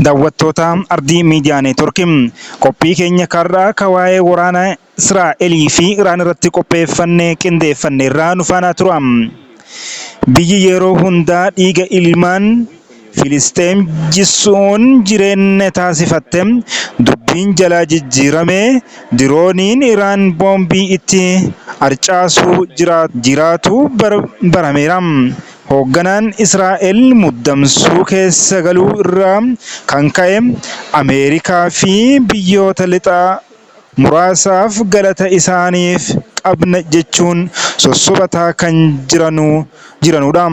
Daawwattoota Ardii Miidiyaa Neetwoorkii, qophii keenya karraa ka waa'ee waraana Israa'elii fi Iraan irratti qopheeffannee qindeeffanne irraa nu faana tura. Biyyi yeroo hundaa dhiiga ilmaan Filisxeem jisuun jireenya taasifatte dubbiin jalaa jijjiirame, dirooniin Iraan boombii itti harcaasuu jiraatu barameera. Hoogganaan Israa'el muddamsuu keessa galuu irraa kan ka'e Ameerikaa fi biyyoota lixaa muraasaaf galata isaaniif qabna jechuun sossobataa kan jiranudha.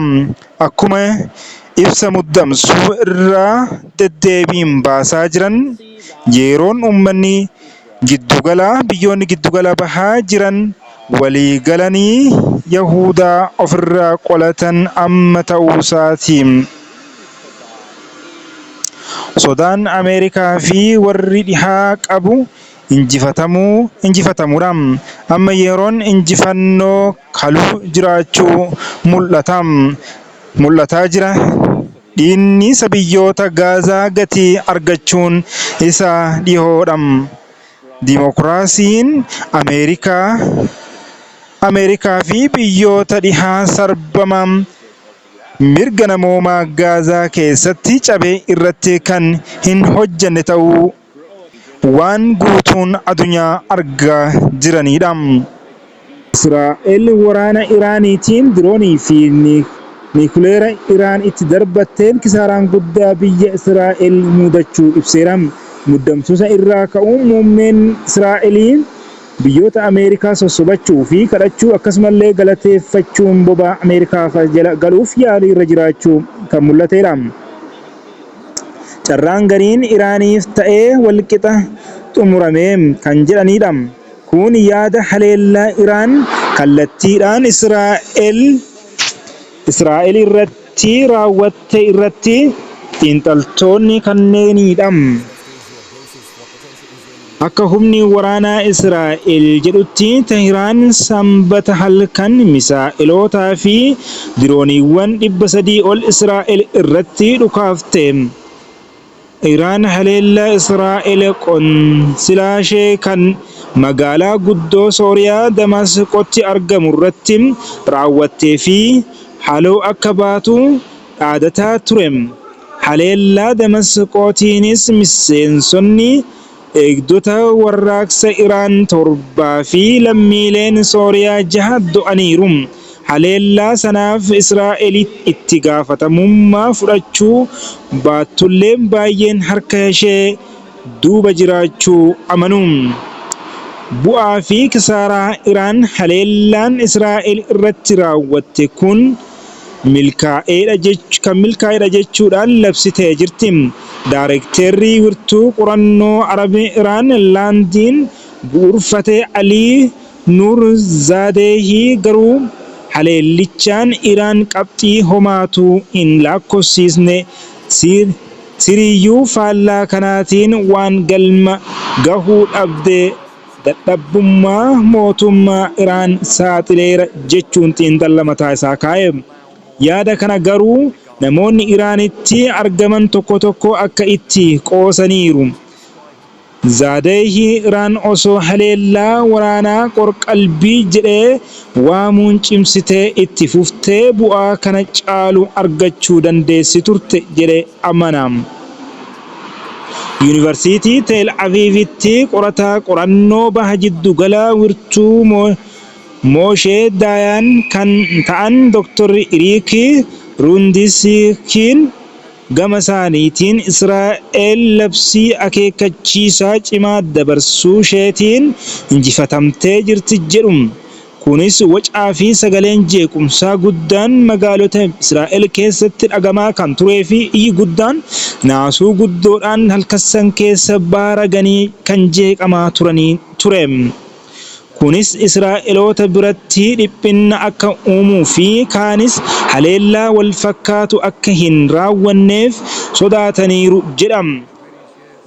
Akkuma ibsa muddamsuu irraa deddeebiin baasaa jiran, yeroon uummanni giddugala biyyoonni giddugala bahaa jiran walii galanii Yahudaa ofirraa qolatan amma ta'uusaati. Sodaan Ameerikaa fi warri dhihaa qabu injifatamuudha. Amma yeroon injifannoo kaluu jiraachuu mul'ata. Mul'ataa jira. Dhiigni biyyoota Gaazaa gatii argachuun isaa dhihoodha. Dimookiraasiin Ameerikaa fi biyyoota dhihaa sarbama mirga namoomaa Gaazaa keessatti cabe irratti kan hin hojjenne ta'uu waan guutuun addunyaa argaa jiranidha. Israa'el waraana Iraaniitiin diroonii fi niikuleera Iraan itti darbatteen kisaaraan guddaa biyya Israa'el mudachuu ibseera. Muddamsuusa irraa ka'uun muummeen Israa'elii biyyoota Ameerikaa sossobachuu fi kadhachuu, akkasumallee galateeffachuun bobaa Ameerikaa jala galuuf yaalii irra jiraachuu kan mul'atedha. Carraan gariin Iraaniif ta'ee walqixa xumurame kan jedhanidha. Kun yaada haleellaa Iraan kallattiidhaan Israa'el irratti raawwatte irratti xiinxaltoonni kanneenidha. Akka humni waraanaa Israa'el jedhutti, Tehiraan Sanbata halkan misaa'elootaa fi dirooniiwwan 300 ol Israa'el irratti dhukaafte. Iraan haleellaa Israa'el qonsilaashee kan magaalaa guddoo Sooriyaa Damasqootti argamu irratti raawwattee fi haaloo akka baatu dhaadataa ture. Haleellaa Damasqootiinis miseensonni eegdota warraaqsa Iraan 7 fi lammiileen Sooriyaa 6 du'aniiru. Haleellaa sanaaf Israa'el itti gaafatamummaa fudhachuu baattullee, baay'een harka ishee duuba jiraachuu amanu. Bu'aa fi kisaaraa Iraan haleellaan Israa'el irratti raawwatte kun kan milkaa'edha jechuudhaan labsitee jirti. Daarekteerri wirtuu qorannoo Arabii Iraan Laandiin bu'uurfate Alii Nuur Zaadeehii garuu haleellichaan Iraan qabxii homaatu hin lakkoofsisne, siriyyuu faallaa kanaatiin waan galma gahuu dhabde, dadhabummaa mootummaa Iraan saaxileera jechuun xiinxala mataa isaa kaa'e. Yaada kana garuu namoonni Iraanitti argaman tokko tokko akka itti qoosaniiru. Zaadeehi Iraan osoo haleellaa waraanaa qorqalbii jedhee waamuun cimsitee itti fuftee bu'aa kana caalu argachuu dandeessi turte jedhee amana. Yuunivarsiitii Teel Aviivitti qorataa qorannoo baha jiddugalaa wirtuu Mooshee Daayaan kan ta'an Dr. Iriik Ruundisikiin gama isaaniitiin, Israa'el labsii akeekkachiisaa cimaa dabarsuusheetiin injifatamtee jirti jedhu. Kunis wacaa fi sagaleen jeequmsaa guddaan magaalota Israa'el keessatti dhagamaa kan turee fi iyyi guddaan naasuu guddoodhaan halkan keessa baaraganii kan jeeqamaa turanii ture. Kunis Israa'eloota biratti dhiphinna akka uumuu fi kaanis haleellaa wal fakkaatu akka hin raawwanneef sodaataniiru jedha.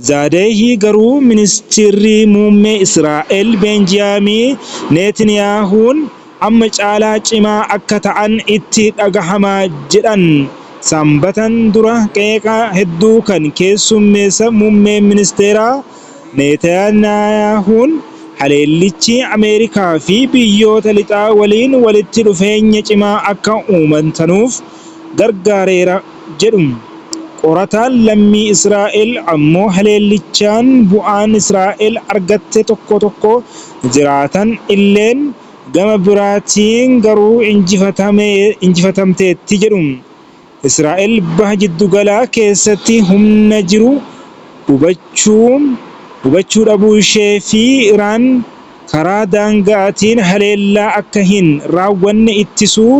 Zaadeehi garuu ministiirri muummee Israa'el Beenjiyaamii Neetiniyaahuun amma caalaa cimaa akka ta'an itti dhagahama jedhan. Sanbatan dura qeeqa hedduu kan keessummeessan muummeen ministeeraa Netaniyaahuun, haleellichi Ameerikaa fi biyyoota lixaa waliin walitti dhufeenya cimaa akka uummatanuuf gargaareera jedhu. Qorataan lammii Israa'el ammoo haleellichaan bu'aan Israa'el argatte tokko tokko jiraatan illeen, gama biraatiin garuu injifatamteetti jedhu. Israa'el Baha Jidduugalaa keessatti humna jiru hubachuu dhabuu ishee fi Iraan karaa daangaatiin haleellaa akka hin raawwanne ittisuu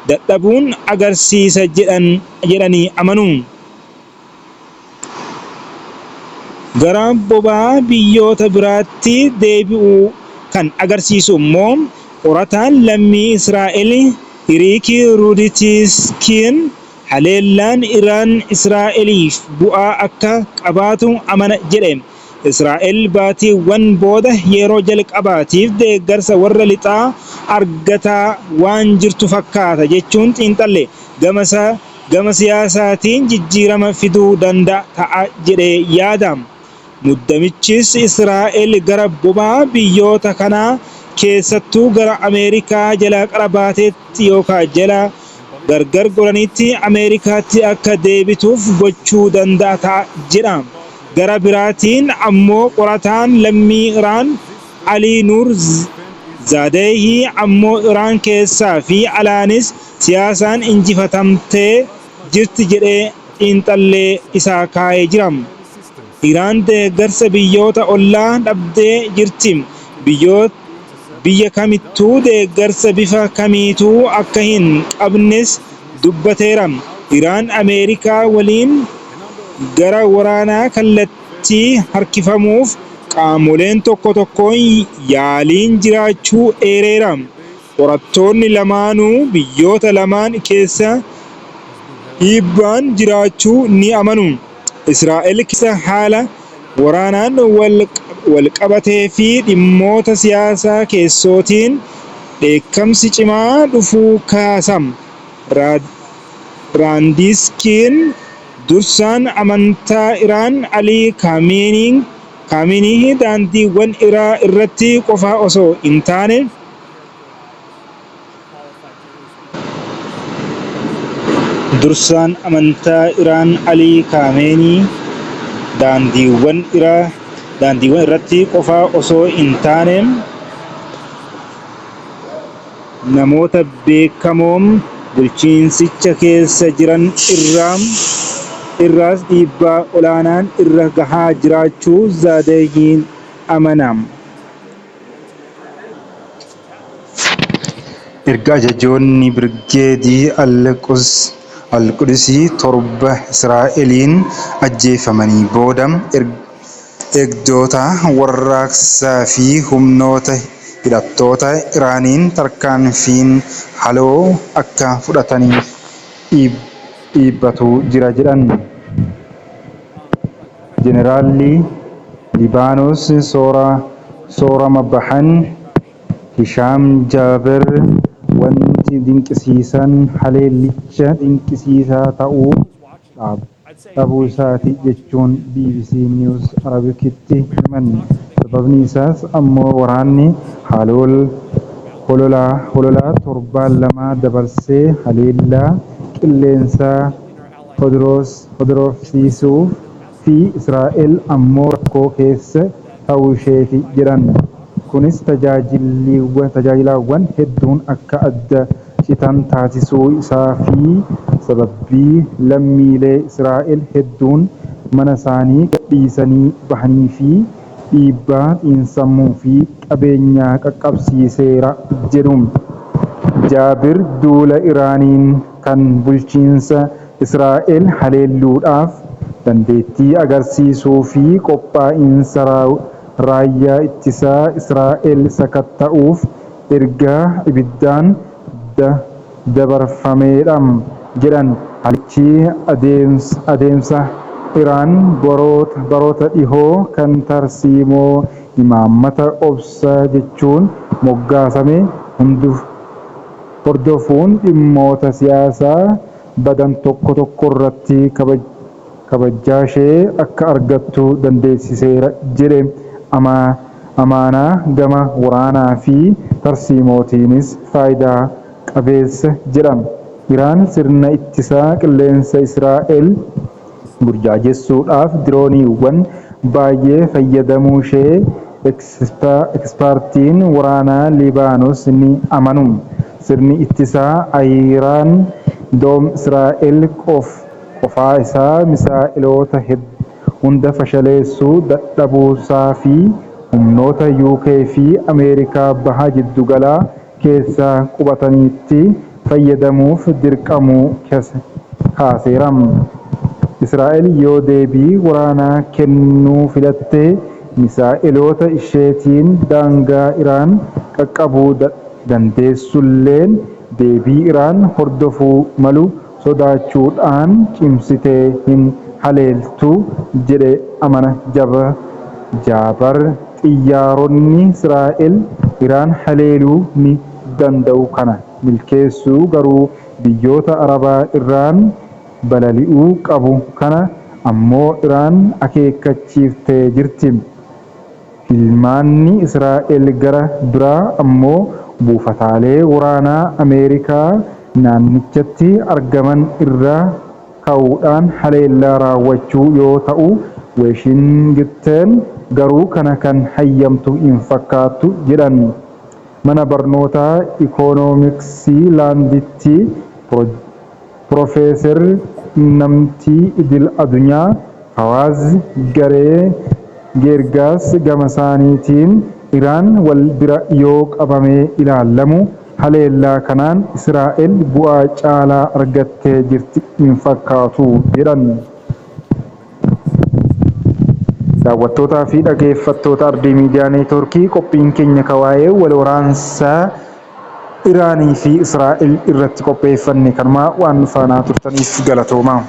dadhabuun agarsiisa jedhanii amanu. Gara bobaa biyyoota biraatti deebi'uu kan agarsiisu immoo qorataan lammii Israa'el Eriik Ruuditiskiin, haleellaan Iraan Israa'eliif bu'aa akka qabaatu amana jedhe. Israa'el baatiiwwan booda yeroo jalqabaatiif deeggarsa warra lixaa argataa waan jirtu fakkaata jechuun xiinxalle. Gama siyaasaatiin jijjiirama fiduu danda'a ta'a jedhee yaada. Muddamichis Israa'el gara bobaa biyyoota kanaa, keessattuu gara Ameerikaa jala qarabaateetti yookaan jala gargar godhanitti Ameerikaatti akka deebituuf gochuu danda'a ta'a jedha. Gara biraatiin ammoo qorataan lammii Iraan Alii Nuur Zaadehi ammoo Iraan keessaa fi alaanis siyaasaan injifatamtee jirti jedhee xiinxallee isaa kaa'ee jira. Iraan deeggarsa biyyoota ollaa dhabdee jirti. Biyya kamittuu deeggarsa bifa kamiituu akka hin qabnes dubbateera. Iraan Ameerikaa waliin gara waraana kallattii harkifamuuf qaamoleen tokko tokkoon yaaliin jiraachuu eereera. Qorattoonni lamaanuu biyyoota lamaan keessa dhiibbaan jiraachuu ni amanu. Israa'el keessa haala waraanaan wal qabatee fi dhimmoota siyaasaa keessootiin dheekkamsi cimaa dhufuu kaasa. Raandiskiin, dursaan amantaa Iraan Alii Kaaminihi daandiiwwan irratti qofa osoo hin taane Dursaan amantaa Iraan Alii Kaameenii daandiiwwan irratti qofa osoo hin taane namoota beekamoo bulchiinsicha keessa jiran irraas dhiibbaa olaanaan irra gahaa jiraachuu Zaadehiin amana. Erga ajajoonni Birgeedii Al-Quds torba Israa'eliin ajjeefamanii booda, Eegdota Warraaqsaa fi humnoota hidhattoota Iraaniin tarkaanfiin haaloo akka fudhataniif dhiibbatu jira jedhan. Jeneraalli Libaanos soorama bahan Hishaam Jaaber, wanti dinqisiisaan haleellicha dinqisiisaa ta'uu dhabuu isaati jechuun BBC News Arabictti himan. Sababni isaas ammoo waraanni hololaa torban 2 dabarsee haleellaa qilleensaa hordofsiisuu fi Israa'el ammoo rakkoo keessa ta'uusheeti jedhan. Kunis tajaajilawwan hedduun akka adda citan taasisuu isaa fi sababii lammiilee Israa'el hedduun manasaanii gadhiisanii bahaniif dhiibbaa xiinsammuu fi qabeenyaa qaqqabsiiseera jedhu. Jaabir duula Iraaniin kan bulchiinsa Israa'el haleeluudhaaf dandeettii agarsiisuu fi qophaa'insa raayyaa ittisaa Israa'el sakatta'uuf ergaa ibiddaan dabarfamedha jedhan. Haleellichi adeemsa Iraan baroota dhihoo kan tarsiimoo imaammata obsaa jechuun moggaasame hordofuun dhimmoota siyaasaa badan tokko tokkorratti kabajjaashee akka argattu dandeessiseera jedhe. Amaanaa gama waraanaa fi tarsiimootiinis faayidaa qabeessa jedha. Iraan sirna ittisaa qilleensa Israa'el burjaajessuudhaaf dirooniiwwan baay'ee fayyadamuushee ekspertiin waraanaa Libaanos ni amanu. Sirni ittisaa Iron Dome Israa'el qofaa isaa misaa'eloota hunda fashaleessuu dadhabuusaa fi humnoota UK fi Ameerikaa Baha Jiddugalaa keessa qubatanitti fayyadamuuf dirqamuu kaaseera. Israa'el yoo deebii waraanaa kennuu filatte misaa'eloota isheetiin daangaa Iraan qaqqabuu dandeessulleen, deebii Iraan hordofuu malu sodaachuudhaan cimsitee hin haleeltu jedhe amana jaba Jaabar. Xiyyaaronni Israa'el Iraan haleeluu ni danda'u, kana milkeessuu garuu biyyoota Arabaa irraan balali'uu qabu, kana ammoo Iraan akeekkachiiftee jirti. Filmaanni Israa'el gara biraa ammoo buufataalee waraanaa Ameerikaa naannichatti argaman irraa ka'uudhaan haleellaa raawwachuu yoo ta'u, Weeshingiten garuu kana kan hayyamtu hin fakkaattu jedhan. Mana barnootaa Ikoonomiksii Laanditti Piroofeesarri quunnamtii idil addunyaa Fawaaz Garee Geergaas gamasaaniitiin, Iraan wal bira yoo qabamee ilaalamu haleellaa kanaan Israa'el bu'aa caalaa argattee jirti hin fakkaatu jedhan. Daawwattootaa fi dhageeffattoota Ardii Miidiyaa Neetwoorkii, qophiin keenya ka waa'ee wal waraansa Iraanii fi Israa'el irratti qopheeffanne kanumaa. Waan nu faanaa turtaniif galatoomaa.